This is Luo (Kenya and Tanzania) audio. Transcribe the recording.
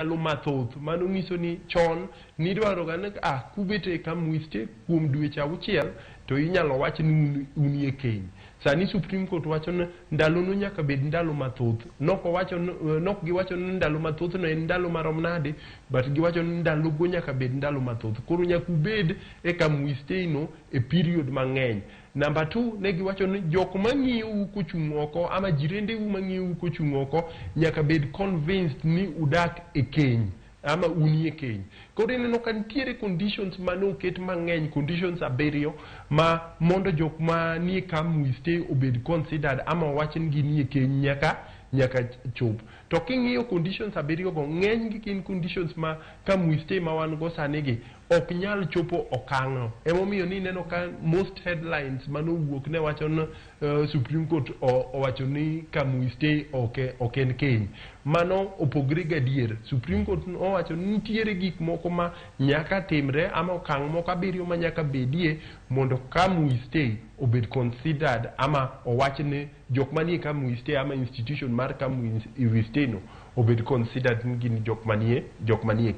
Ndalo mathoth. Mano nyiso ni chon nidwaro ga ni ah, kubet e come we stay kuom dweche 6 to inyalo wach ni unie keny. Sani Supreme Court wacho ni ndalono nyaka bed ndalo mathoth. Nok giwacho ni ndalo mathoth no en ndalo marom nade, but giwacho ni ndalogo nyaka bed ndalo mathoth. Koro nyaka ubed e come we stay no e period mang'eny. Number 2, ne giwacho ni jok mang'iyou kochung' oko ama jirendeu mang'iyou kochung' oko nyaka bed convinced ni udak e keny ama unie keny. Koro ineno ka nitiere conditions mane oket mang'eny, conditions 7 ma mondo jok manie come we stay obed considered ama owach ni ginie keny nyaka chop. To king'iyo conditions 7 go, ng'eny gi gin conditions ma come we stay ma wan go sani gi ok nyal chopo okang'no. Emomiyo ni ineno ka most headlines manowuok ne wacho ni Supreme Court owacho ni come we stay ok en keny. Mano opogre gadier. Supreme Court owacho ni nitiere gik moko ma nyaka timre ama okang' moko 7 ma nyaka bedie mondo come we stay obed considered ama owach ni jok manie come we stay ama institution mar come we stay no obed considered ni gin jok manie.